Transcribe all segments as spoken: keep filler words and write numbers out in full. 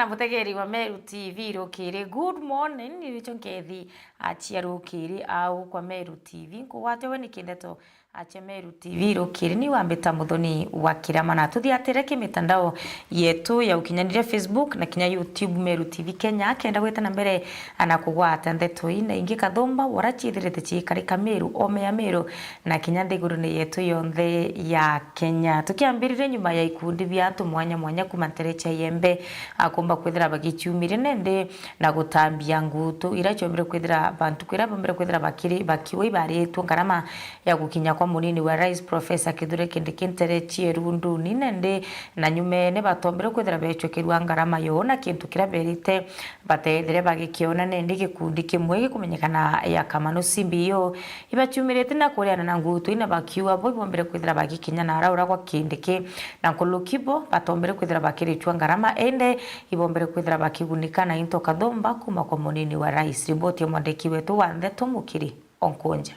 Mutegeri wa Meru T V rukiri, good morning, ni wicho nkethi achia rukiri au kwa Meru T V. Nkugwate we ni kindeto achia Meru T V rukiri, ni wambita Muthoni wa Kirama, na tuthiatire ki mitandao yetu ya ukinyaniria, Facebook na kinya YouTube, Meru T V Kenya, kenda gwita na mbere ana kugwata ndeto ii na ingi. Kathumba wara ciithirite ciikarika Meru, ome ya Meru, na kinya nthigurune yetu yonthe ya Kenya. Tukiambiriria nyuma ya ikundi bia antu mwanya mwanya kuma ntere cia Iembe, akumba kwithira bagichiumiria nende na gutambia ngutu ira ciombire kwithira bantu kwira bombire kwithira bakiri bakiwa ibaritwe ngarama ya gukinya kwa munini wa rais Professor Kithure Kindiki ntere cie Runduni nende na nyumene batombire kwithira becwekerua ngarama yo na kintu kira berite batethire bagikiona nende gikundi kimwe gikumenyekana ya Kamano C B O ibaciumirite na kuriana na ngutu ina bakiuga bo ibombire kwithira bagikinya na araura gwa Kindiki na nkuruki bo batombire kwithira bakiricua ngarama ende ibombire kwithira bakigunika na into kathumba kuma kwa munini wa rais. Riboti ya mwandiki wetu wa ndeto Mukiri Onkunja.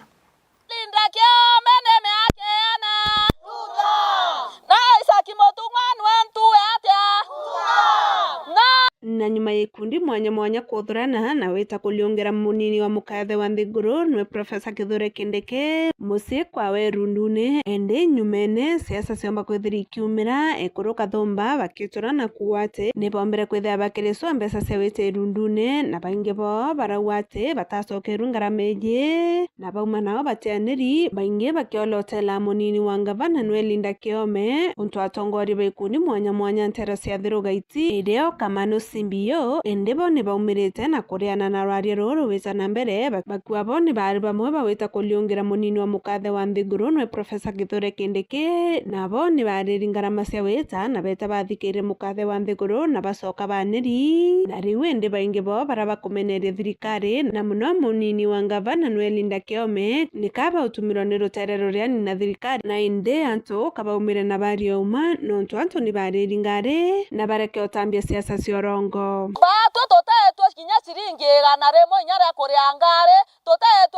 Linda kiome ni miaka iana. Na Isaac Mutung'wa nwe ntuwe atia? Na Na nyuma ya ikundi mwanya mwanya kuthurana na wita kuliungira munini wa mukathe wa nthiguru nwe Professor Kithure Kindiki mucii kwawe Runduni, indi nyumene siasa ciomba kwithira ikiumira ekuru kathumba bakitura na kuuga ati nibombire kwithira bakiricua mbeca cia witi Runduni, na baingi bao barauga ati batacokerua ngarama iji. Na bauma nao batianiri, baingi bakiolotela munini wa ngavana nwe Linda Kiome, untu atongoria ba ikundi mwanya mwanya ntero cia Thiru Gaiti, irio Kamano C B O, indi bo ni baumirite na kuriana na rwaria ruru rwita na mbere, ba-, bakua bo ni bari bamwe bawita kuliungira munini wa mukathe wa nthiguru nwe Professor Kithure Kindiki, na bo ni bariri ngarama cia wita na beta bathikiire mukathe wa nthiguru na bacoka baniri. Na riu indi baingi bo bara bakumeneria thirikari, na muno munini wa ngavana nwe Linda Kiome, ni kaba utumirwa ni rutere ruria ni na thirikari, na indi antu kabaumire na baria uma, nontu antu ni bariri ngari, na bareke utambia siasa cia urongo. Batwi tutetwe kinya ciringi igana rimwe inya ria kuria ngari, tutetwe